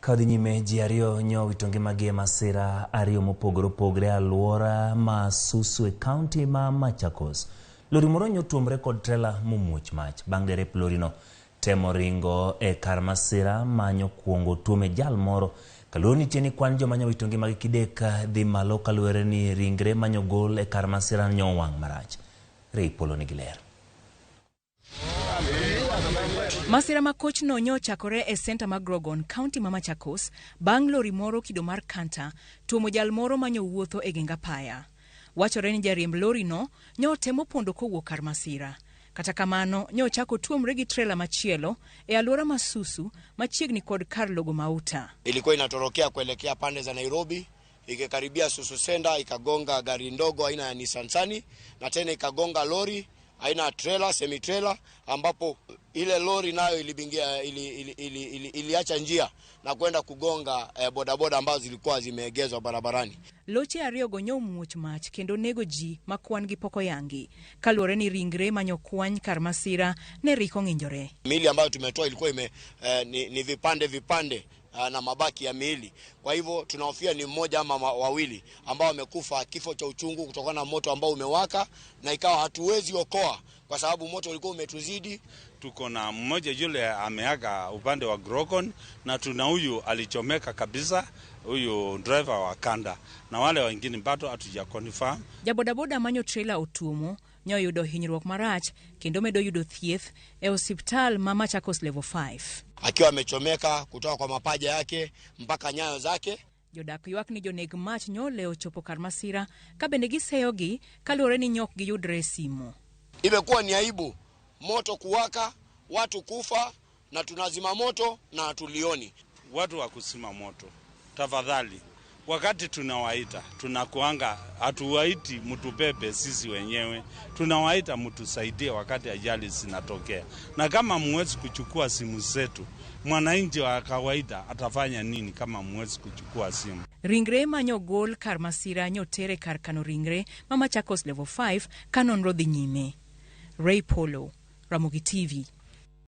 Kadhi nyime, ji ariyo nyowito ngimagi e masira ariyo mopogore opogore e alwora ma Susu e kaunti ma Machakos. Lori moro nyotuomre kod trela momuoch mach bang' derep lorino temo ringo e kar masira manyo kuongo tuome jal moro. Kaluoro nitie ni kwan joma nyowito ngimagi kidek dhi malo kaluwore ni ringre manyogol e kar masira nyowang' marach. Ray Polo nigi ler. Masira ma kochno nyo ochakore e senta ma Grogon, kaunti ma Machakos, bang' lori moro kido mar Canter tuomo jal moro manyo wuotho e geng apaya. Wachore ni jariemb lori no nyo temo pondo kowuok kar masira. Kata kamano, nyo ochako tuomre gi trela machielo e alwora ma Susu machiegni kod kar logo mauta. Ilikuwa inatorokea kuelekea pande za Nairobi, ikikaribia Susu Senda ikagonga gari ndogo aina ya Nissan Sunny na tena ikagonga lori aina ya trailer, semi trailer, ambapo ile lori nayo ilibingia, ili, ili, ili, ili, iliacha njia na kwenda kugonga bodaboda ambazo zilikuwa zimeegezwa barabarani. Loche ariyogo nyo omuoch mach kendo nego ji ma kwan gi pok oyangi. Kaluwore ni ringre manyokwany kar masira ne rik ong'injore. Miili ambayo tumetoa ilikuwa ni vipande vipande na mabaki ya miili. Kwa hivyo tunahofia ni mmoja ama wawili ambao wamekufa kifo cha uchungu kutokana na moto ambao umewaka, na ikawa hatuwezi okoa kwa sababu moto ulikuwa umetuzidi. Tuko na mmoja yule ameaga upande wa Grogon, na tuna huyu alichomeka kabisa, huyu driver wa Kanda, na wale wengine bado hatuja confirm. Jabodaboda manyo trailer otuomo nyo yudo hinyruok marach kendo medo yudo thieth e osiptal ma Machakos Level 5. Akiwa amechomeka kutoka kwa mapaja yake mpaka nyayo zake. Jodak ywak ni joneg mach nyole ochopo kar masira ka bende giseyogi kaluwore ni nyok giyudre e simu. Imekuwa ni aibu moto kuwaka, watu kufa, na tunazima moto na hatulioni. Watu wa kuzima moto, tafadhali, wakati tunawaita tunakuanga, hatuwaiti mtubebe sisi wenyewe, tunawaita mtusaidie wakati ajali zinatokea. Na kama mwezi kuchukua simu zetu, mwananchi wa kawaida atafanya nini kama mwezi kuchukua simu? Ringre manyogol kar masira nyotere kar kano ringre ma Machakos Level 5 ka nonro dhi nyime. Ray Polo, Ramogi TV.